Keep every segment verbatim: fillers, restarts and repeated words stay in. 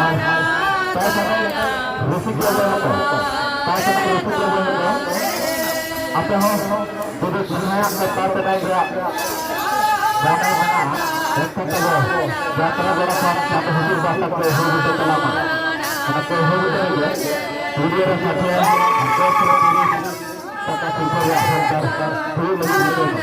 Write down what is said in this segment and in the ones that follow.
ᱟᱨ ᱯᱮ ᱥᱟᱱᱟᱢ ᱨᱩᱥᱤᱠᱤᱭᱟᱹ ᱵᱚᱭᱦᱟ ᱠᱚ, ᱯᱮ ᱥᱟᱱᱟᱢ ᱨᱩᱥᱤᱠᱤᱭᱟᱹ ᱵᱚᱭᱦᱟ ᱠᱚ, ᱟᱯᱮ ᱦᱚᱸ ᱡᱩᱫᱤ ᱥᱚᱢᱚᱭᱟᱜ ᱵᱮᱯᱟᱨ ᱛᱮ ᱨᱮᱭᱟᱜ ᱢᱚᱱᱮ ᱢᱮᱱᱟᱜᱼᱟ, ᱮᱱᱠᱷᱟᱱ ᱛᱚᱵᱮ ᱡᱟᱛᱨᱟ ᱜᱚᱲᱟ ᱠᱷᱚᱱ ᱪᱟᱸᱫᱚ ᱦᱩᱡᱩᱨ ᱵᱟᱦᱟ ᱛᱟᱠᱚ ᱮᱦᱚᱵ ᱵᱤᱫᱟᱹ ᱪᱟᱞᱟᱣ ᱢᱟ᱾ ᱚᱱᱟ ᱠᱚ ᱮᱦᱚᱵ ᱵᱤᱫᱟᱹ ᱨᱮᱜᱮ ᱠᱩᱲᱤ ᱨᱮ ᱥᱟᱴᱷᱮ, ᱫᱚᱥ ᱨᱮ ᱛᱤᱨᱤᱥ ᱴᱟᱠᱟ ᱥᱤᱨᱯᱟᱹ ᱨᱮᱭᱟᱜ ᱦᱚᱠᱫᱟᱨ ᱦᱩᱭᱩᱜ ᱞᱟᱹᱜᱤᱫ ᱨᱤᱠᱟᱹᱭ ᱢᱟ᱾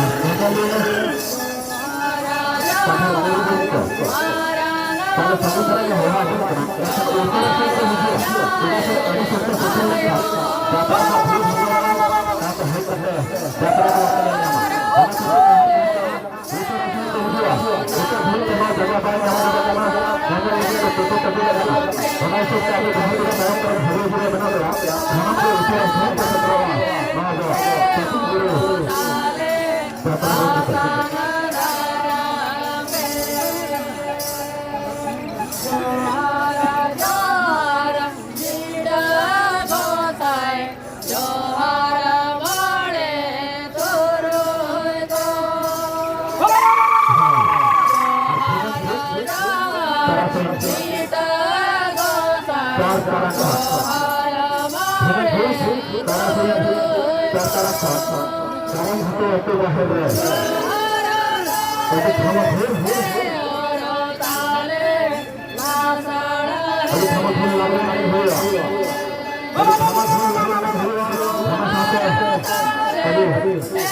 ᱟᱨ ᱱᱚᱝᱠᱟ ᱜᱮ ᱠᱟᱛᱷᱟ ᱞᱟᱹᱭ ᱤᱫᱤ ᱠᱟᱛᱮ, ᱛᱟᱦᱞᱮ ᱥᱟᱹᱜᱩᱱ ᱫᱟᱨᱟᱢ ᱜᱮ ᱦᱚᱦᱚ ᱟᱸᱡᱚᱢ ᱠᱟᱱᱟ, ᱢᱮᱱᱠᱷᱟᱱ ᱩᱥᱟᱹᱨᱟ ᱥᱟᱹᱦᱤᱡ ᱛᱮ ᱦᱤᱡᱩᱜᱼᱟ, ᱪᱮᱫᱟᱜ ᱥᱮ ᱟᱹᱰᱤ ᱥᱚᱠᱛᱚ ᱥᱮᱴᱮᱨ ᱞᱮᱱᱠᱷᱟᱱ ᱡᱟᱛᱨᱟ ᱨᱮᱱᱟᱜ ᱵᱷᱤᱲ ᱦᱩᱭ ᱫᱟᱲᱮᱭᱟᱜᱼᱟ, ᱚᱱᱟᱛᱮ ᱦᱮᱡ ᱠᱟᱛᱮ ᱡᱟᱛᱨᱟ ᱫᱚ ᱵᱟᱯᱮ ᱧᱮᱞ ᱧᱟᱢᱟ᱾ ᱚᱱᱟ ᱠᱷᱟᱹᱛᱤᱨ ᱛᱮ ᱦᱟᱸᱜ ᱩᱥᱟᱹᱨᱟ ᱥᱟᱹᱦᱤᱡ ᱛᱮ ᱦᱤᱡᱩᱜᱼᱟ, ᱱᱤᱛᱚᱜ ᱵᱷᱤᱲ ᱛᱮᱢᱟ ᱡᱟᱭᱜᱟ ᱵᱟᱭ ᱧᱟᱢ ᱫᱟᱲᱮᱭᱟᱜ ᱠᱟᱱᱟ, ᱡᱟᱭᱜᱟ ᱞᱟᱹᱜᱤᱫ ᱛᱮ ᱴᱳᱴᱳ ᱛᱟᱹᱜᱤ ᱞᱟᱜᱟᱜᱼᱟ᱾ ᱚᱱᱟ ᱦᱤᱥᱟᱹᱵ ᱛᱮ ᱟᱵᱚ ᱡᱟᱦᱟᱸ ᱛᱤᱱᱟᱹᱜ ᱛᱟᱭᱚᱢ ᱛᱟᱭᱚᱢ ᱡᱷᱟᱹᱞᱤ ᱡᱷᱟᱹᱞᱤ ᱢᱮᱱᱟᱜ ᱵᱚᱱᱟ, ᱥᱟᱱᱟᱢ ᱜᱮ ᱩᱥᱟᱹᱨᱟ ᱥᱟᱹᱦᱤᱡ ᱛᱮ ᱥᱮᱴᱮᱨᱚᱜ ᱢᱟ᱾ ᱱᱚᱣᱟ ᱫᱚ ᱪᱮᱛᱚᱱ ᱜᱩᱨᱩ ᱪᱟᱨ ᱛᱟᱨᱟ ᱠᱷᱟᱱ᱾ ᱛᱤᱱᱟᱹᱜ ᱵᱮᱥ ᱛᱟᱨᱟ ᱠᱷᱟᱱ, ᱪᱟᱨ ᱛᱟᱨᱟ ᱠᱷᱟᱱ᱾ ᱠᱟᱨᱟᱢ ᱜᱷᱟᱴ ᱟᱹᱛᱩ ᱵᱟᱦᱮᱨ ᱨᱮ᱾ ᱟᱹᱰᱤ ᱠᱷᱟᱢᱟ ᱵᱷᱤᱲ, ᱵᱷᱤᱲ, ᱵᱷᱤᱲ᱾ ᱟᱹᱰᱤ ᱠᱷᱟᱢᱟ ᱵᱷᱤᱲ ᱞᱟᱜᱽᱲᱮ ᱮᱱᱮᱡ ᱦᱩᱭᱩᱜᱼᱟ᱾ ᱟᱹᱰᱤ ᱠᱷᱟᱢᱟ ᱠᱷᱟᱢᱟ ᱞᱟᱜᱽᱲᱮ ᱮᱱᱮᱡ ᱦᱩᱭᱩᱜᱼᱟ᱾ ᱚᱱᱟ ᱥᱟᱶᱛᱮ ᱟᱹᱰᱤ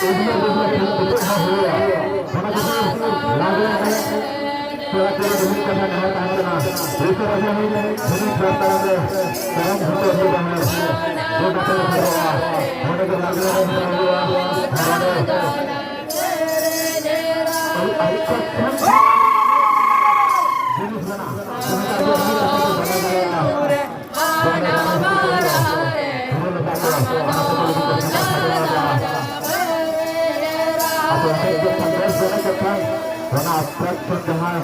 ᱩᱡᱽᱢᱮᱨ ᱩᱡᱽᱢᱮᱨ ᱠᱷᱮᱞ ᱠᱚ ᱦᱩᱭᱩᱜᱼᱟ᱾ ᱚᱱᱟ ᱠᱷᱟᱹᱛᱤᱨ ᱞᱟᱜᱽᱲᱮ ᱮᱱᱮᱡ ᱯᱮᱲᱟ ᱠᱚ ᱨᱤᱱ ᱠᱟᱛᱷᱟ ᱱᱮᱦᱚᱨ ᱛᱟᱦᱮᱸ ᱠᱟᱱᱟ᱾ ᱨᱤᱥᱟᱹ ᱨᱟᱡᱟ ᱦᱚᱸ ᱫᱷᱤᱨᱤ ᱪᱷᱟᱲ ᱛᱟᱞᱟ ᱨᱮ ᱠᱟᱨᱟᱢ ᱡᱷᱚᱛᱚ ᱦᱩᱭ ᱵᱟᱝ ᱫᱚ ᱠᱟᱛᱮ ᱥᱮᱴᱮᱨᱚᱜᱼᱟ᱾ ᱚᱸᱰᱮ ᱫᱚ ᱞᱟᱜᱽᱲᱮ ᱮᱱᱮᱡ ᱦᱩᱭᱩᱜᱼᱟ᱾ ᱟᱨ ᱚᱸᱰᱮ ᱟᱹᱰᱤ ᱟᱹᱰᱤ ᱠᱚ ᱡᱤᱱᱤᱥ ᱢᱮᱱᱟᱜᱼᱟ᱾ ᱡᱟᱦᱟᱸ ᱫᱚ ᱟᱹᱰᱤ ᱠᱟᱛᱮ ᱠᱚ ᱵᱟᱰᱟᱭ ᱫᱟᱲᱮᱭᱟᱜᱼᱟ᱾ ᱚᱱᱟ abstraction ᱡᱟᱦᱟᱸ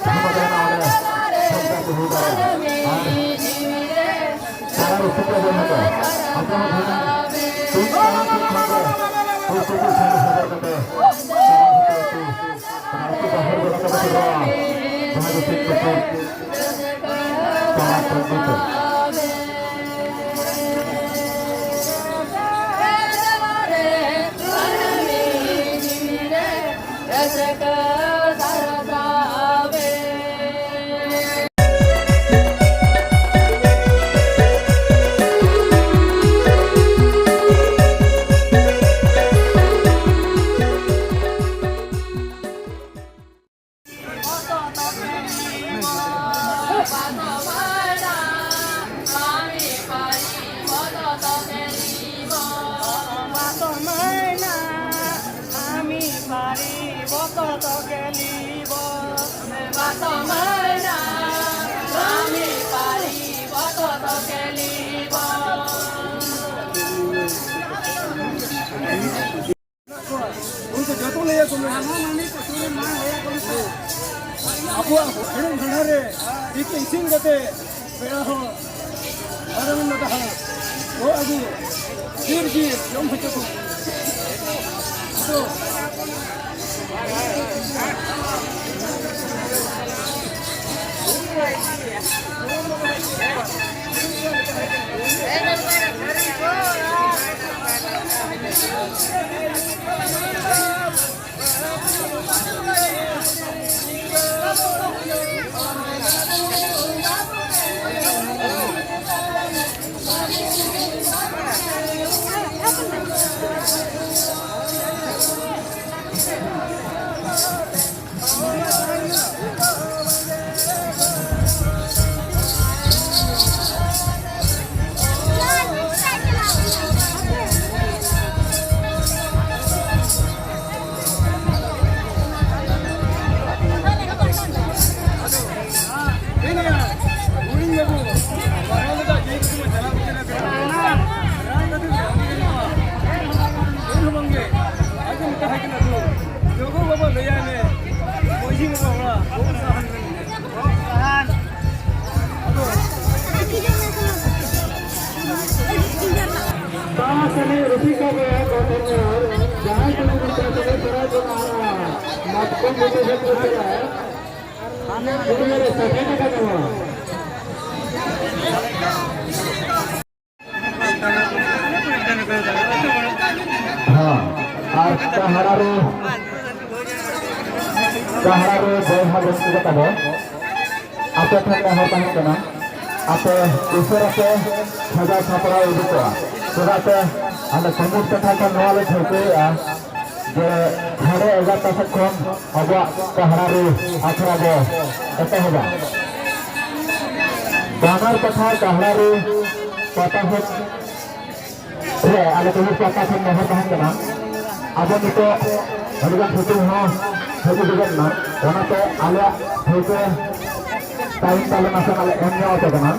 ᱥᱚᱢᱟᱫᱷᱟᱱ ᱚᱸᱰᱮ ᱥᱟᱱᱛᱟᱲ ᱠᱚ ᱦᱩᱭ ᱫᱟᱲᱮᱭᱟᱜᱼᱟ᱾ ᱟᱨ ᱯᱟᱲᱟ ᱨᱩᱥᱤᱠᱟ ᱵᱚᱱ ᱦᱚᱸ ᱟᱵᱚ ᱦᱚᱸ ᱛᱤᱱ ᱛᱟᱲᱟᱢ ᱠᱷᱚᱱ ᱜᱮ ᱯᱨᱚᱥᱛᱩᱛᱤ ᱥᱟᱹᱨᱤ ᱥᱚᱫᱚᱨ ᱠᱟᱛᱮ ᱟᱹᱛᱩ ᱵᱟᱦᱮᱨ ᱜᱚᱰᱟ ᱠᱚ ᱥᱮᱴᱮᱨᱚᱜᱼᱟ᱾ ᱡᱟᱦᱟᱸ ᱫᱚ ᱛᱤᱱ ᱠᱚ ᱯᱟᱲᱟ ᱴᱟᱺᱰᱤ ᱛᱮ᱾ ᱩᱱᱠᱩ ᱡᱚᱛᱚ ᱞᱟᱹᱭ ᱟᱠᱚ ᱢᱮ᱾ ᱟᱵᱚᱣᱟᱜ ᱮᱱᱮᱡ ᱵᱷᱟᱸᱰᱟᱱ ᱨᱮ ᱛᱤ ᱛᱮ ᱤᱥᱤᱱ ᱠᱟᱛᱮ ᱯᱮᱲᱟ ᱦᱚᱲ ᱢᱟᱨᱟᱝ ᱢᱟᱨᱟᱝ ᱠᱚ ᱟᱹᱜᱩ ᱡᱤᱞ ᱡᱤᱞ ᱡᱚᱢ ᱦᱚᱪᱚ ᱠᱚ᱾ ᱟᱫᱚ ᱨᱩᱥᱤᱠᱟ ᱵᱚᱭᱦᱟ ᱠᱚ ᱴᱷᱮᱱ ᱱᱮᱦᱚᱨ, ᱡᱟᱦᱟᱸᱭ ᱠᱚ ᱡᱩᱫᱤ ᱪᱟᱥ ᱨᱮ ᱥᱮᱬᱟ ᱡᱚᱝᱟ, ᱢᱟᱛᱠᱚᱢ ᱵᱩᱴᱟᱹ ᱥᱮᱫ ᱠᱚ ᱪᱟᱞᱟᱜᱼᱟ, ᱩᱱᱤ ᱞᱮ ᱥᱮᱴᱮᱨ ᱟᱠᱟᱫ ᱠᱚᱣᱟ᱾ ᱦᱮᱸ, ᱟᱨ ᱠᱟᱦᱲᱟ ᱨᱮ, ᱠᱟᱦᱲᱟ ᱨᱮ ᱵᱚᱭᱦᱟ ᱵᱚᱱ ᱠᱚ ᱛᱟᱵᱚ, ᱟᱯᱮ ᱴᱷᱮᱱ ᱱᱮᱦᱚᱨ ᱛᱟᱦᱮᱸ ᱠᱟᱱᱟ, ᱟᱯᱮ ᱩᱥᱟᱹᱨᱟ ᱯᱮ ᱥᱟᱡᱟᱣ ᱥᱟᱯᱲᱟᱣ ᱤᱫᱤ ᱠᱚᱣᱟ᱾ ᱪᱮᱫᱟᱜ ᱥᱮ ᱟᱞᱮ ᱠᱩᱢᱩᱴ ᱯᱟᱦᱴᱟ ᱠᱷᱚᱱ ᱱᱚᱣᱟ ᱞᱮ ᱴᱷᱟᱹᱣᱠᱟᱹᱭᱮᱫᱼᱟ ᱡᱮ ᱥᱟᱲᱮ ᱮᱜᱟᱨᱚᱴᱟ ᱥᱮᱫ ᱠᱷᱚᱱ ᱟᱵᱚᱣᱟᱜ ᱠᱟᱦᱲᱟ ᱨᱩ ᱟᱠᱷᱲᱟ ᱵᱚ ᱮᱛᱚᱦᱚᱵᱟ᱾ ᱵᱟᱱᱟᱨ ᱯᱟᱦᱴᱟ ᱠᱟᱦᱲᱟ ᱨᱩ ᱯᱟᱦᱴᱟ ᱥᱮᱫ ᱨᱮ ᱟᱞᱮ ᱠᱩᱢᱩᱴ ᱯᱟᱦᱴᱟ ᱠᱷᱚᱱ ᱱᱮᱦᱚᱨ ᱛᱟᱦᱮᱸ ᱠᱟᱱᱟ, ᱟᱵᱚ ᱱᱤᱛᱚᱜ ᱟᱹᱰᱤᱜᱟᱱ ᱥᱤᱛᱩᱝ ᱦᱚᱸ ᱦᱤᱡᱩᱜ ᱞᱟᱹᱜᱤᱫ ᱮᱱᱟ, ᱚᱱᱟᱛᱮ ᱟᱞᱮᱭᱟᱜ ᱴᱷᱟᱹᱣᱠᱟᱹ ᱴᱟᱭᱤᱢ ᱛᱟᱞᱮ ᱱᱟᱥᱮᱱᱟᱜ ᱞᱮ ᱮᱢ ᱧᱚᱜ ᱟᱯᱮ ᱠᱟᱱᱟ᱾